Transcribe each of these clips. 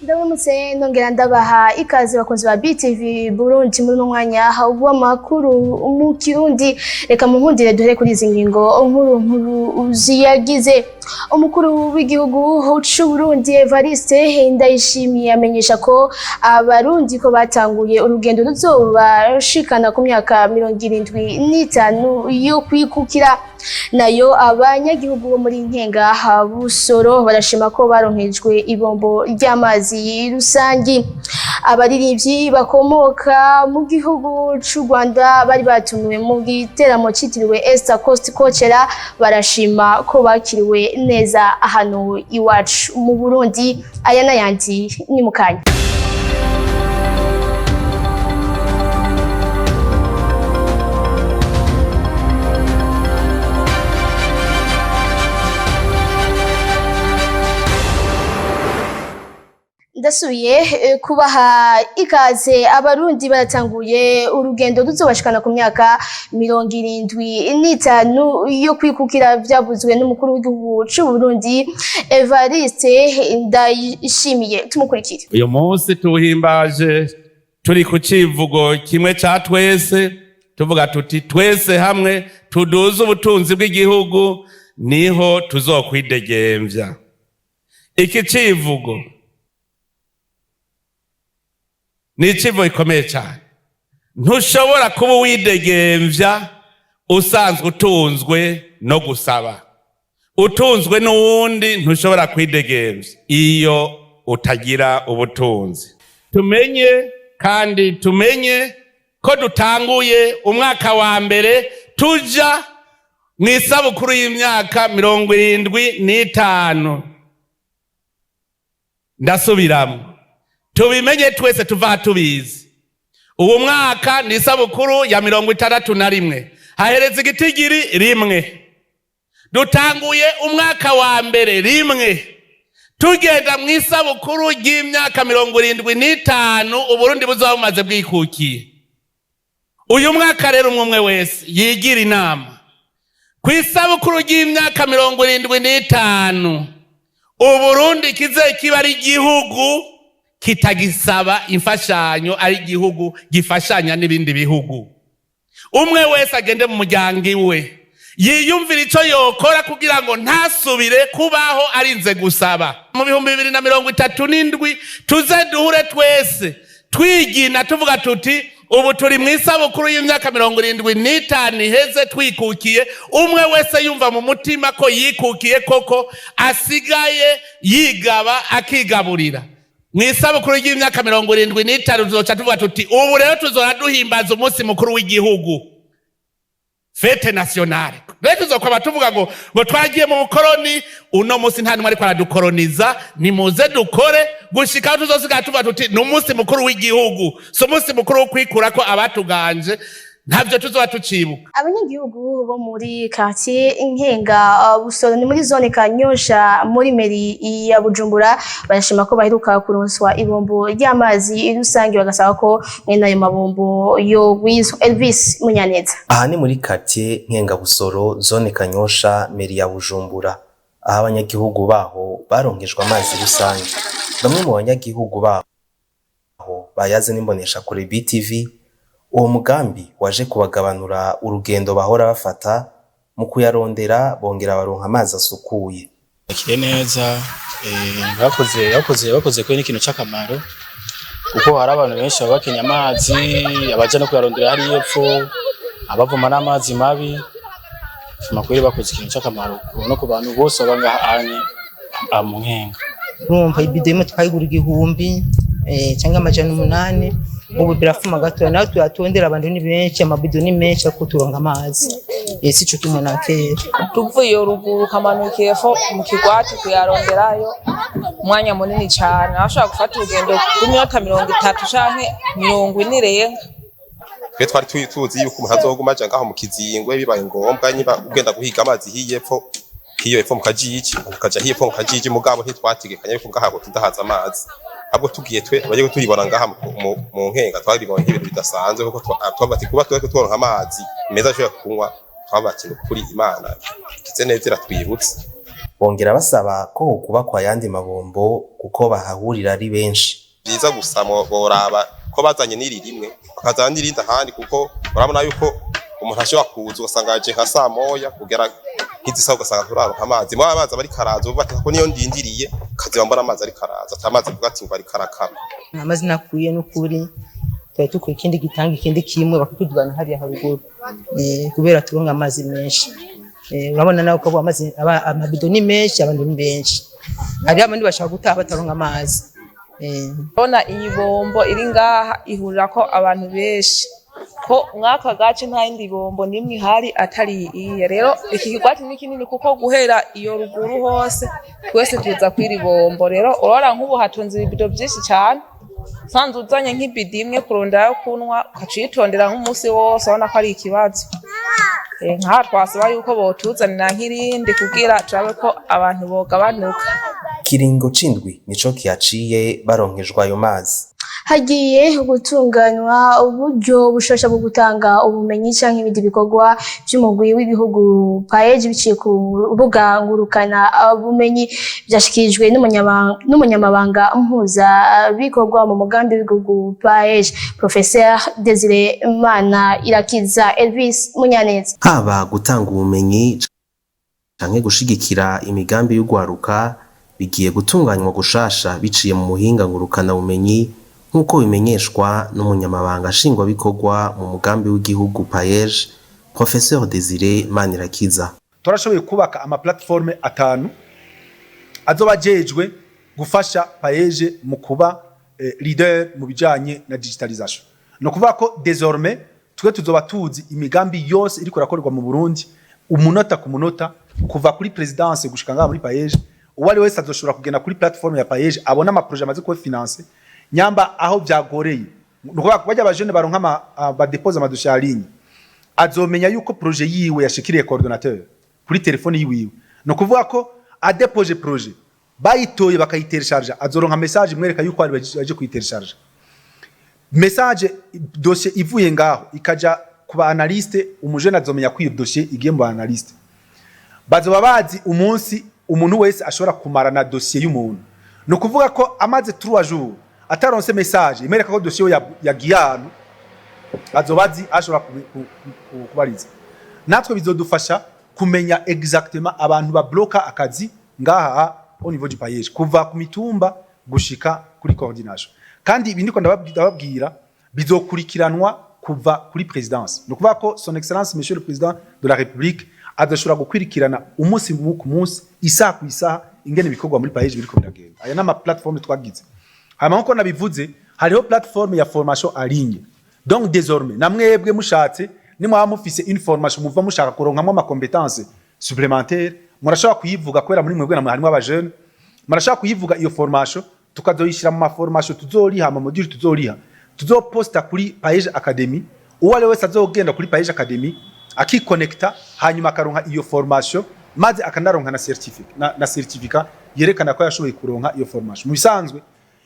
Ndabamutse nongera ndabaha ikaze bakunzi ba BTV Burundi muri uno mwanya w'amakuru mu Kirundi. Reka munkundire duhere kuri izi ngingo nkuru nkuru ziyagize. Umukuru w'igihugu c'u Burundi Evariste Ndayishimiye amenyesha ko abarundi ko batanguye urugendo ruzobashikana ku myaka 75 yo kwikukira. Nayo abanyagihugu bo muri Nkenga Busoro barashima ko baronkejwe ibombo ry'amazi rusangi. Abaririmbyi bakomoka mu gihugu c'u Rwanda bari batumiwe mu giteramo citiriwe Esther Coast Coachella barashima ko bakiriwe neza hano iwacu mu Burundi. Aya n'ayandi ni mukanya. Ndasubiye kubaha ikaze. Abarundi baratanguye urugendo ruzobashikana ku myaka 75 yo kwikukira, vyavuzwe n'umukuru w'igihugu c'u Burundi Evariste Ndayishimiye. Tumukurikire. Uyu munsi tuwuhimbaje turi ku civugo kimwe ca twese, tuvuga tuti twese hamwe tuduze ubutunzi bw'igihugu niho tuzokwidegemvya. Iki civugo ni icivugo gikomeye cyane. Ntushobora kuba uwidegemvya usanzwe utunzwe no gusaba, utunzwe n'uwundi ntushobora kwidegemvya iyo utagira ubutunzi. Tumenye kandi tumenye ko dutanguye umwaka wa mbere tuja mu isabukuru y'imyaka 75. Ndasubiramwo, tubimenye twese tuva tubizi. Ubu mwaka ni isabukuru ya 61, hahereza igitigiri rimwe. Dutanguye umwaka wa mbere rimwe, tugenda mu isabukuru ry'imyaka 75 Uburundi buzaba bumaze bwikukiye. Uyu mwaka rero umwe umwe wese yigira inama ku isabukuru ry'imyaka 75 Uburundi kize kiba ari igihugu kitagisaba imfashanyo, ari igihugu gifashanya n'ibindi bihugu. Umwe wese agende mu muryango iwe yiyumvira ico yokora kugira ngo ntasubire kubaho arinze gusaba. Mu 2037 tuze duhure twese twigina tuvuga tuti ubu turi mu isabukuru y'imyaka 75 iheze twikukiye. Umwe wese yumva mu mutima ko yikukiye koko, asigaye yigaba akigaburira. Mu isabukuru ry'imyaka 75 tuzoca tuvuga tuti ubu rero tuzora duhimbaza umunsi mukuru w'igihugu, fete nationale. Rero tuzokwaba tuvuga ngo twagiye mu bukoroni. Uno munsi nta numwe ariko aradukoroniza, nimuze dukore gushika aho tuzosigara tuvuga tuti ni umunsi mukuru w'igihugu, si umunsi mukuru wo kwikurako abatuganje. Ntavyo tuzoba tucibuka. Abanyagihugu bo muri quartier Nkenga Busoro ni muri zone Kanyosha muri meri ya Bujumbura barashima ko baheruka kuronswa ibombo ry'amazi rusange, bagasaba ko mwene ayo mabombo yo gwizwa. Elvis Munyaneza. Aha ni muri quartier Nkenga Busoro, zone Kanyosha, meri ya Bujumbura, aho abanyagihugu baho baronkejwe amazi rusange. Bamwe mu banyagihugu baho bayaze n'imbonesha kure BTV, uwo mugambi waje kubagabanura urugendo bahora bafata mu kuyarondera, bongera baronka amazi asukuye. Bakire neza, bakoze kuri n'ikintu c'akamaro, kuko hari abantu benshi baba bakenye amazi, abaja no kuyarondera hariya epfo, abavoma n'amazi mabi. Amakuru bakoze ikintu c'akamaro no ku bantu bose baba ngaha anye mu Nkenga. Urumva ibido imwe twayigura 1000 cyangwa 800, ubu birafuma gatoya. Nawe tuyatondera, abantu ni benshi, amabido ni menshi, ariko turonka amazi si co kimwe na kera. Tuvuye ruguru ukamanuka epfo mu kigwati kuyaronderayo umwanya munini cane, aho ushobora gufata urugendo rw'iminota 30 canke 40 irenga. Twe twari tuzi yuko umuntu azoguma aja ngaho mu Kizingwe bibaye ngombwa, niba ugenda guhiga amazi hiye epfo, hiyo epfo mu Kajiji, ukaja hiyo epfo mu Kajiji, mugabo ntitwategekanya yuko ngaha tudahaza amazi. Ahubwo tugiye twe abagiye tuyibona ngaha mu Nkenga, twabibonye nk'ibintu bidasanzwe, kuko twabati kuba twe turonka amazi meza ashobora kunywa, twabati kuri Imana ikize neza iratwibutse. Bongera basaba ko hokubakwa ayandi mabombo kuko bahahurira ari benshi. Vyiza gusa boraba ko bazanye n'iri rimwe, bakazana n'irindi ahandi, kuko urabona yuko umuntu ashobora kuza ugasanga yaje nka saa moya kugera nk'izi saha, ugasanga turaronka amazi. Mwa amazi aba ariko araza, uvuga ati ko niyo ndindiriye kaziba mbona amazi ariko araza, ata amazi avuga ati ngo ariko arakama. Amazi nakwiye n'ukuri, twari dukwiye ikindi gitanga, ikindi kimwe bakatudugana hariya haruguru, kubera turonka amazi menshi. Urabona nawe ko amazi amabido ni menshi, abantu ni benshi, hariho abandi bashaka gutaha bataronka amazi. Urabona iyi bombo iri ngaha ihurirako abantu benshi, ko mwaka gace nta yindi bombo nimwe ihari atari iyi. Rero iki kigwati ni kinini, kuko guhera iyo ruguru hose twese tuza kw'iri bombo. Rero urabona nk'ubu hatunze ibibido vyinshi cane, sanze uzanye nk'ibido imwe kurondera yo kunywa, ukaca uyitondera nk'umunsi wose, urabona ko ari ikibazo. Nkaha twasaba yuko botuzanira nk'irindi kugira turabe ko abantu bogabanuka. Ikiringo c'indwi nico kihaciye baronkejwe ayo mazi. Hagiye gutunganywa uburyo bushasha bwo gutanga ubumenyi canke ibindi bikorwa vy'umugwi w'ibihugu PAEEJ biciye ku rubuga ngurukana bumenyi. Vyashikirijwe n'umunyamabanga mpuzabikorwa mu mugambi w'igihugu PAEEJ, Professeur Desire Mana Irakiza. Elvis Munyaneza. Haba gutanga ubumenyi canke gushigikira imigambi y'ugwaruka, bigiye gutunganywa gushasha biciye mu muhinga ngurukana bumenyi, nk'uko bimenyeshwa n'umunyamabanga nshingwabikorwa mu mugambi w'igihugu PAEEJ, Professeur Desire Manirakiza. Turashoboye kubaka ama plateforme atanu azoba ajejwe gufasha PAEEJ mu kuba leader mu bijanye na digitalisation. No kuvuga ko désormais twe tuzoba tuzi imigambi yose iriko irakorerwa mu Burundi umunota ku munota, kuva kuri présidence gushika ngaha muri PAEEJ. Uwo ari wese azoshobora kugenda kuri plateforme ya PAEEJ, abona ama projet amaze kuba financé, nyamba aho vyagoreye, ni ukuvuga bajya abajene baronka ama badepoza ama dossier en ligne, azomenya yuko projet yiwe yashikiriye coordonnateur kuri telefone yiwiwe. Ni ukuvuga ko adepoje projet, bayitoye bakayitelecharja, azoronka message imwereka yuko ari baje kuyitelecharja. Message, dossier ivuye ngaho ikaja ku ba analyste, umujene azomenya ko iyo dossier igiye mu ba analyste. Bazoba bazi umunsi umuntu wese ashobora kumara na dossier y'umuntu. Ni ukuvuga ko amaze 3 jours ataronse message imwereka ko dossier yagiye ahantu, azoba azi ashobora kubariza. Natwe bizodufasha kumenya exactement abantu babloka akazi ngaha au niveau du PAEEJ, kuva ku mitumba gushika kuri coordination. Kandi ibi ndiko ndababwira bizokurikiranwa kuva kuri présidence. Ni ukuvuga ko Son Excellence Monsieur le Président de la République adashobora gukwirikirana umunsi ku munsi, isaha ku isaha, ingene ibikorwa muri PAEEJ biriko biragenda. Aya ni ama plateforme twagize. Hanyuma, nkuko nabivuze, hariho plateforme ya formation en ligne. Donc désormais namwebwe mushatse, nimwaba mufise une formation muva mushaka kuronkamwo ama compétence supplémentaire, murashobora kuyivuga, kubera muri mwebwe namwe harimo aba jeune, murashobora kuyivuga iyo formation, tukazoyishira mu ma formation tuzoriha, ama module tuzoriha, tuzoposta kuri PAEEJ Academy. Uwo ari wese azogenda kuri PAEEJ Academy akikonekta, hanyuma akaronka iyo formation, maze akanaronka na certificat na certificat yerekana ko yashoboye kuronka iyo formation. Mu bisanzwe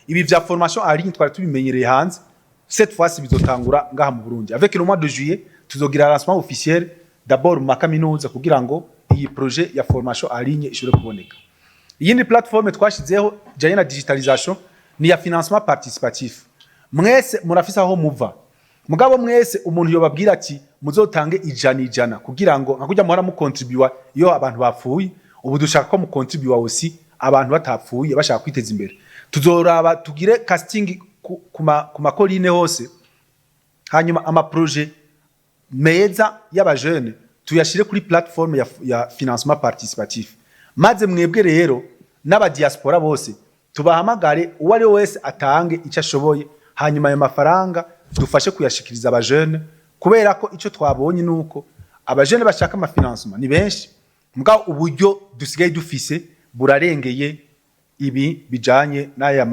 ibi vya formation en ligne twari tubimenyereye hanze, cette fois bizotangura ngaha mu Burundi. Avec le mois de juillet tuzogira lancement officiel d'abord mu makaminuza, kugira ngo iyi projet ya formation en ligne ishobore kuboneka. Iyindi plateforme twashizeho ijanye na digitalisation ni ya financement participatif. Mwese murafise aho muva, mugabo mwese umuntu yobabwira ati muzotange 100 100, kugira ngo nka kurya muhora mukontribuwa iyo abantu bapfuye, ubu dushaka ko mukontribuwa aussi abantu batapfuye bashaka kwiteza imbere. Tuzoraba tugire casting ku makorine hose, hanyuma ama projet meza y'abajene tuyashire kuri plateforme ya financement participatif. Maze mwebwe rero n'abadiaspora bose tubahamagare, uwo ari we wese atange icyo ashoboye, hanyuma ayo mafaranga dufashe kuyashikiriza abajene, kubera ko icyo twabonye ni uko abajene bashaka ama financement ni benshi, mugabo uburyo dusigaye dufise burarengeye ibi bijanye n'aya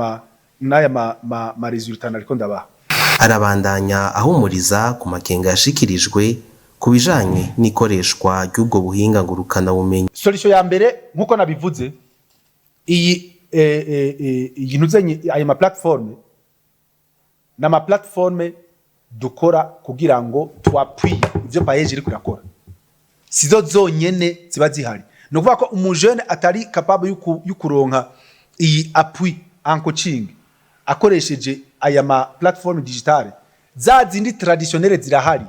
ma résultat nariko ndabaha. Arabandanya ahumuriza ku makenga yashikirijwe ku bijanye n'ikoreshwa ry'ubwo buhinga ngurukanabumenyi. Solution ya mbere, nkuko nabivuze, iyi iyi ntuzenye, ayo ma plateforme n'ama plateforme dukora kugira ngo twappuye ivyo PAEEJ iriko irakora, sizo zonyene ziba zihari. Ni ukuvuga ko umujene atari capable y'ukuronka iyi appui en coaching akoresheje aya ma plateforme digitale, za zindi traditionnelle zirahari.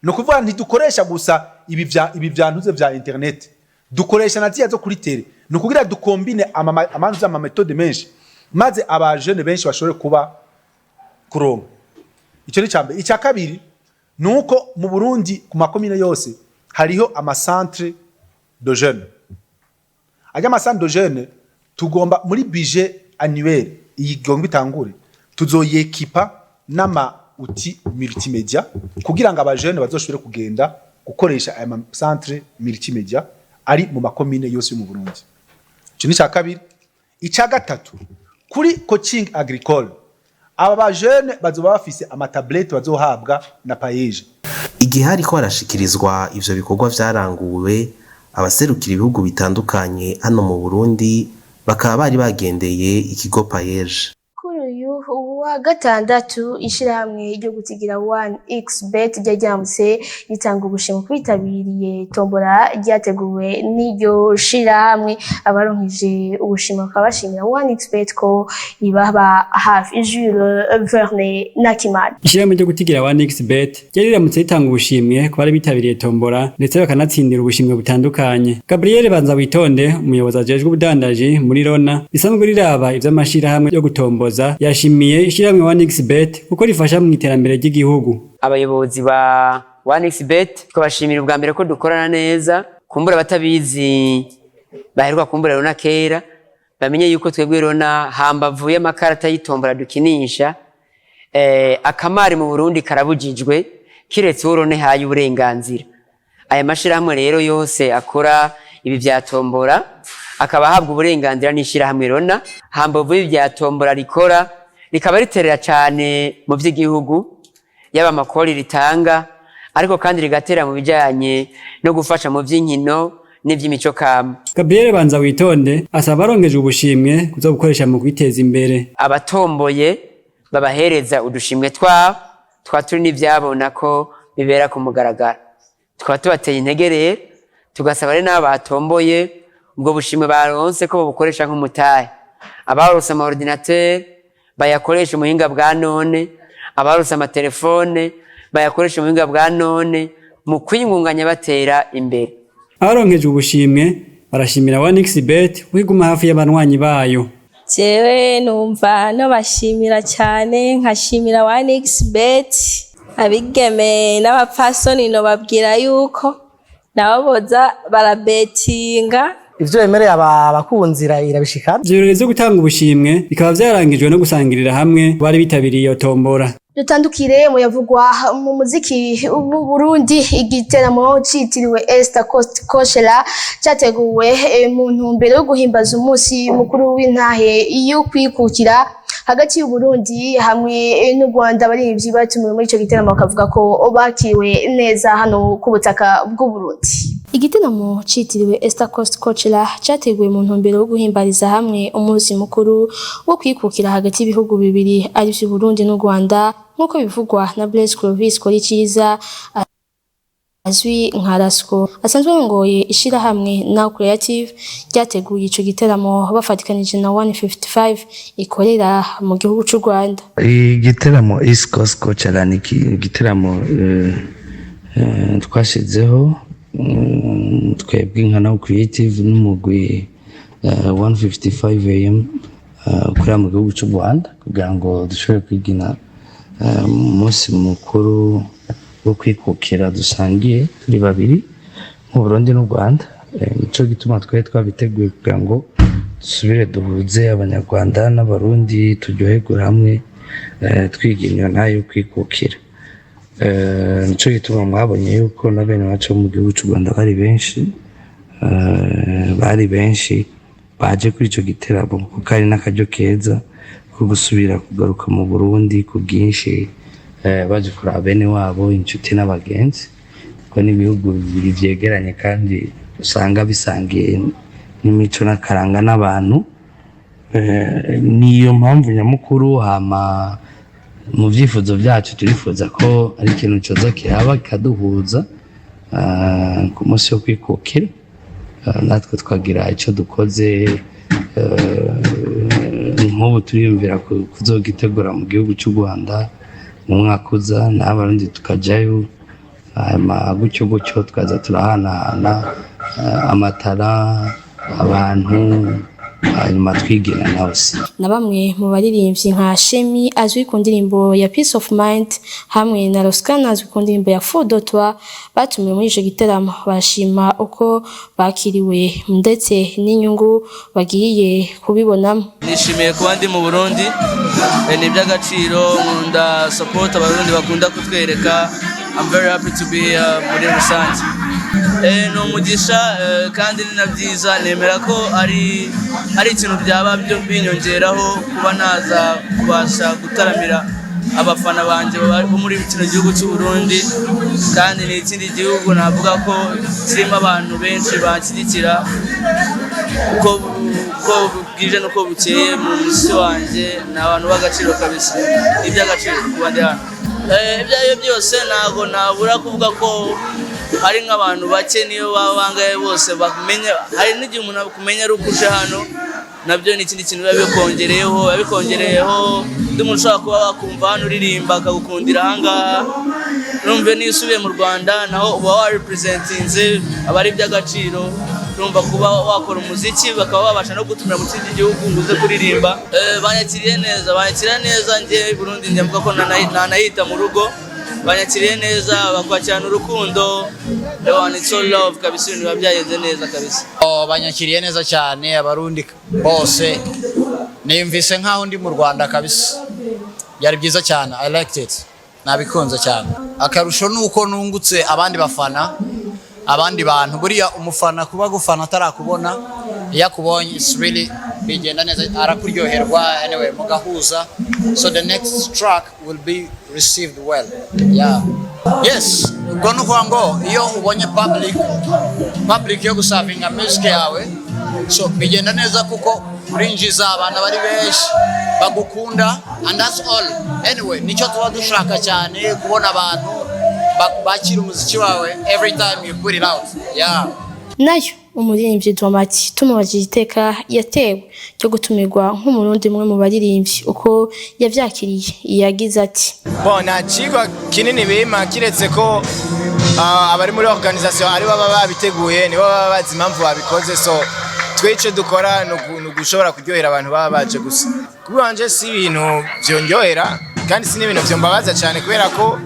Ni ukuvuga ntidukoresha gusa ibi vya ntuze vya internet, dukoresha na ziriya zo kuri terrain. Ni ukugira dukombine amantuze, ama méthodes menshi, maze abajene benshi bashobore kuba kuronka. Icyo ni icya mbere. Icya kabiri ni uko mu Burundi ku makomine yose hariho ama centre de jeunes. Ajya ama centre de jeunes, tugomba muri budget annuel iyi gomba itangure, tuzoyekipa n'ama outils multimédia kugira ngo abajene bazoshobore kugenda gukoresha aya ma centre multimédia ari mu makomine yose yo mu Burundi. Icyo ni icya kabiri. Icya gatatu, kuri coaching agricole, aba bajene bazoba bafise ama tablettes bazohabwa na PAEEJ. Igihe hariko harashikirizwa ivyo bikorwa vyaranguwe, abaserukira ibihugu bitandukanye hano mu Burundi bakaba bari bagendeye ikigo PAEEJ. Kuri uyu wa gatandatu, ishirahamwe ryo gutigira One XBet ryaryamutse ritanga ubushimwe ku bitabiriye tombora ryateguwe n'iryo shirahamwe. Abaronkije ubushimwe bakaba bashimira One XBet ko ibaba hafi. Jules Verne Nakimana. Ishirahamwe ryo gutigira One XBet ryari riramutse ritanga ubushimwe ku bari bitabiriye tombora, ndetse bakanatsindira ubushimwe butandukanye. Gabriel Banza Witonde, umuyobozi ajejwe ubudandaji muri Rona risanzwe riraba ivy'amashirahamwe yo gutomboza, yashimiye ishirahamwe One XBet kuko rifasha mu iterambere ry'igihugu. Abayobozi ba 1xBet twabashimira ubwa mbere ko dukorana neza. Kumbura abatabizi baheruka kumbura Rona kera, bamenye yuko twebwe Rona, hambavu y'amakarata y'itombora dukinisha, akamari mu Burundi karabujijwe kiretse uwo Rona ihaye uburenganzira. Aya mashirahamwe rero yose akora ibi vya tombora akaba ahabwa uburenganzira n'ishirahamwe Rona. Hambavu y'ibi vya tombora rikora, rikaba riterera cane mu vy'igihugu, yaba amakori ritanga, ariko kandi rigatera mu bijanye no gufasha mu vy'inkino n'ivy'imico kama. Gabriel Banza Witonde asaba abaronkeje ubushimwe kuzobukoresha mu kwiteza imbere. Abatomboye babahereza udushimwe twabo twa turi n'ivyabona ko bibera ku mugaragaro. Tukaba tubateye intege rero, tugasaba rero n'abo batomboye ubwo bushimwe baronse ko babukoresha nk'umutahe. Abaronse ama ordinateur bayakoresha umuhinga bwa none, abaronse amatelefone bayakoresha umuhinga bwa none mu kwiyungunganya batera imbere. Abaronkeje ubushimwe barashimira One XBet kwiguma hafi y'abanywanyi bayo. Jewe numva nobashimira cyane, nkashimira One XBet. Abigeme n'abapfasoni nobabwira yuko nabo boza barabetinga. Ivyo yemereye abakunzi irabishikana. Ivyo birori vyo gutanga ubushimwe bikaba vyarangijwe no gusangirira hamwe bari bitabiriye iyo tombora. Dutandukire mu yavugwa mu muziki w'u Burundi. Igiteramo citiriwe Esther Koshera cyateguwe mu ntumbero yo guhimbaza umunsi mukuru w'intahe yo kwikukira hagati y'u Burundi hamwe n'u Rwanda. Abaririmbyi batumiwe muri ico giteramo bakavuga ko bakiriwe neza hano ku butaka bw'u Burundi. Igiteramo citiriwe Esther Coast Coachella cyateguwe mu ntumbero yo guhimbariza hamwe umunsi mukuru wo kwikukira hagati y'ibihugu bibiri, arivyo Burundi n'u Rwanda, nk'uko bivugwa na Blaise Clovis Korikiza azwi nka Rasco, asanzwe arongoye ishirahamwe Now Creative ryateguye ico giteramo bafatikanije na 155 ikorera mu gihugu c'u Rwanda. Igiteramo East Coast Coachella ni igiteramo twashizeho twebwe nka Now Creative n'umugwi 155 AM ukorera mu gihugu cy'u Rwanda, kugira ngo dushobore kwigina umunsi mukuru wo kwikukira dusangiye turi babiri nk'u Burundi n'u Rwanda. Nico gituma twari twabiteguye kugira ngo dusubire duhuze Abanyarwanda n'Abarundi, turyoherwe hamwe, twigina nayo kwikukira. Nico gituma mwabonye yuko na bene wacu bo mu gihugu cy'u Rwanda bari benshi, bari benshi baje kuri ico giteramo, kuko ari n'akaryo keza ko gusubira kugaruka mu Burundi ku bwinshi, baje kuraba bene wabo, inshuti n'abagenzi, kuko n'ibihugu bibiri vyegeranye kandi usanga bisangiye n'imico n'akaranga n'abantu. Niyo mpamvu nyamukuru. Hama mu vyifuzo vyacu turifuza ko ari ikintu coza kiraba kikaduhuza ku munsi wo kwikukira. Natwe twagira ico dukoze. Nk'ubu turiyumvira kuzogitegura mu gihugu cy'u Rwanda mu mwaka uza, n'Abarundi tukajayo, hanyuma gutyo gutyo tukaza turahanahana amatara, abantu, hanyuma twigina nawe si. Na bamwe mu baririmbyi nka Shemi azwi ku ndirimbo ya Peace of Mind hamwe na Roskana azwi ku ndirimbo ya Fou de Toi batumiwe muri ico giteramo, bashima uko bakiriwe ndetse n'inyungu bagiye kubibonamo. Nishimiye kuba ndi mu Burundi, ni iby'agaciro. Nkunda support Abarundi bakunda kutwereka. I'm very happy to be here. Muri rusange, ni umugisha, kandi ni na byiza. Nemera ko ari ikintu byaba byo binyongeraho kuba naza kubasha gutaramira abafana banjye bo muri kino gihugu cy'u Burundi, kandi ni ikindi gihugu navuga ko kirimo abantu benshi banshyigikira uko bwije n'uko bukeye mu muziki wanjye. Ni abantu b'agaciro kabisa, ni iby'agaciro kuba ndi hano. Ibyo ari byo byose, ntabwo nabura kuvuga ko hari nk'abantu bake, niyo baba bangaye bose bakumenya. Hari n'igihe umuntu akumenya ari uko uje hano, nabyo ni ikindi kintu biba bikongereyeho. Undi muntu ushobora kuba wakumva hano uririmba akagukundira ahangaha, urumva niyo usubiye mu Rwanda naho uba warepresentinze, aba ari iby'agaciro. Urumva kuba wakora umuziki bakaba babasha no gutumira mu kindi gihugu ngo uze kuririmba. Banyakiriye neza, banyakiriye neza. Njye i Burundi njya mvuga ko nanahita mu rugo. Banyakiriye neza, bakwakirana urukundo. Ewana, it's all love kabisa, ibintu biba byagenze neza kabisa. Oh, banyakiriye neza cyane Abarundi bose. Niyumvise nkaho ndi mu Rwanda kabisa. Byari byiza cyane, I liked it, nabikunze cyane. Akarusho ni uko nungutse abandi bafana, abandi bantu. Buriya umufana kuba agufana atarakubona, iyo akubonye it's really bigenda neza, arakuryoherwa, anyway mugahuza. So the next track will be received well, yeah, yes. Ubwo ni ukuvuga ngo iyo ubonye public yo gusavinga music yawe, so bigenda neza kuko urinjiza abantu bari benshi bagukunda, and that's all. Anyway, nicyo tuba dushaka cyane, kubona abantu bakira umuziki wawe every time you put it out, yeah. Nayo umuririmbyi Drama-T, tumubajije iteka yatewe ryo gutumirwa nk'Umurundi umwe mu baririmbyi, uko yavyakiriye, yagize ati: Bon, nta cigwa kinini bima, kiretse ko abari muri organisation ari baba babiteguye, nibo baba bazi impamvu babikoze. So twe ico dukora ni ugushobora kuryohera abantu baba baje gusa. Kuri wanje si ibintu vyonryohera, kandi si n'ibintu vyombabaza cyane, kubera ko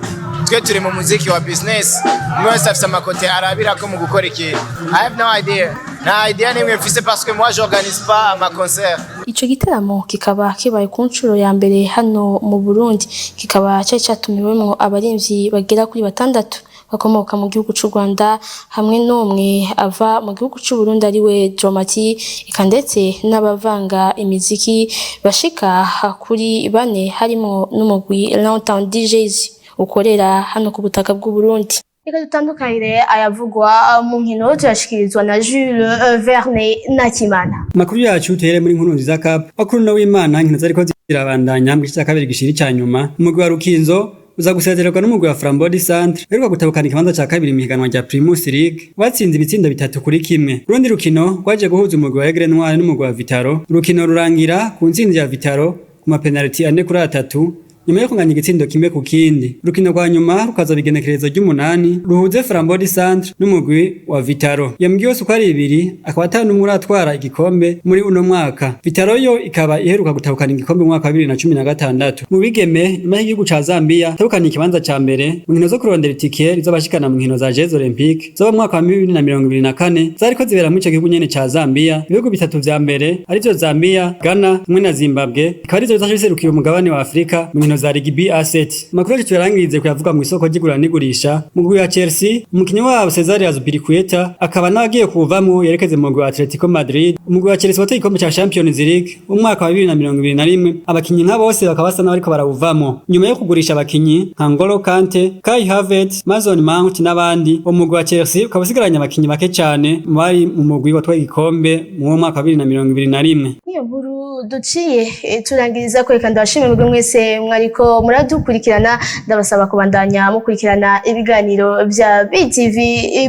twe turi mu muziki wa business, umwe wese afise amakote arabirako mu gukora ikintu. I have no idea, nta idea nimwe mfise, parce que moi j'organise pas ama concert. Ico gitaramo kikaba kibaye ku nshuro ya mbere hano mu Burundi, kikaba cari catumiwemwo abarimvyi bagera kuri batandatu bakomoka mu gihugu c'u Rwanda hamwe n'umwe ava mu gihugu c'u Burundi ariwe Drama-T, eka ndetse n'abavanga imiziki bashika kuri bane, harimwo n'umugwi Longtemps DJs ukorera hano ku butaka bw'u Burundi. Reka dutandukanye, ayavugwa mu nkino tuyashikirizwa na Jules Verne Nakimana. Makuru yacu tuhere muri Nkuru Nziza Cup. Bakuru no w'Imana, inkino zariko zirabandanya mu gice cya kabiri gishiri ca nyuma. Umugwi wa Rukinzo uza gusezererwa n'umugwi wa Flambeau du Centre uheruka gutabukana ikibanza ca kabiri mu higanwa rya Primus League, watsinze ibitsindo 3-1. Urundi rukino rwaje guhuza umugwi wa Aigle Noir n'umugwi wa Vitaro, urukino rurangira ku ntsinzi ya Vitaro ku mapenaliti 4-3 nyuma yo kunganya igitsindo 1-1. Urukino rwa nyuma rukaza igenekerezo ry'umunani, ruhuze Flambeau du Centre n'umugwi wa Vitaro. Iyo migwi yose uko ari ibiri akaba ata n'umwe uratwara igikombe muri uno mwaka. Vitaro yo ikaba iheruka gutahukana igikombe mu mwaka wa 2016. Mu bigeme, nyuma y'igihugu ca Zambia tahukana ikibanza ca mbere mu nkino zo kurondera itike rizobashikana mu nkino za Jeux Olympiques zo mu mwaka wa 2024 zariko zibera muri ico gihugu nyene ca Zambia, ibihugu bitatu vya mbere arivyo Zambia, Ghana hamwe na Zimbabwe bikaba arivyo bizaca biserukira umugabane wa Afrika mu nkino za rugby A7. Amakuru yacu tuyarangirize kuyavuga mu isoko ry'igura n'igurisha. Mu mugwi wa Chelsea, umukinyi wabo Cesar Azpilicueta akaba nawe agiye kuwuvamwo yerekeze mu mugwi wa Atletico Madrid. Umugwi wa Chelsea wateye igikombe ca Champions League mu mwaka wa 2021, abakinyi nka bose bakaba basa n'abariko barawuvamwo nyuma yo kugurisha abakinyi nka N'Golo Kante, Kai Havertz, Mason Mount n'abandi. Umugwi wa Chelsea ukaba usigaranye abakinyi bake cane mu bari mu mugwi watwaye igikombe mu mwaka wa 2021. Niyo nkuru duciye turangiriza ko. Reka ndabashimire mwebwe mwese mwari mwariko muradukurikirana. Ndabasaba kubandanya mukurikirana ibiganiro vya BTV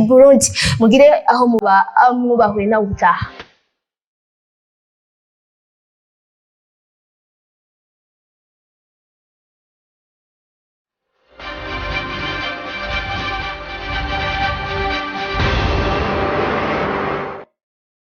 Burundi. Mugire aho muba mwubahwe, nawe utaha.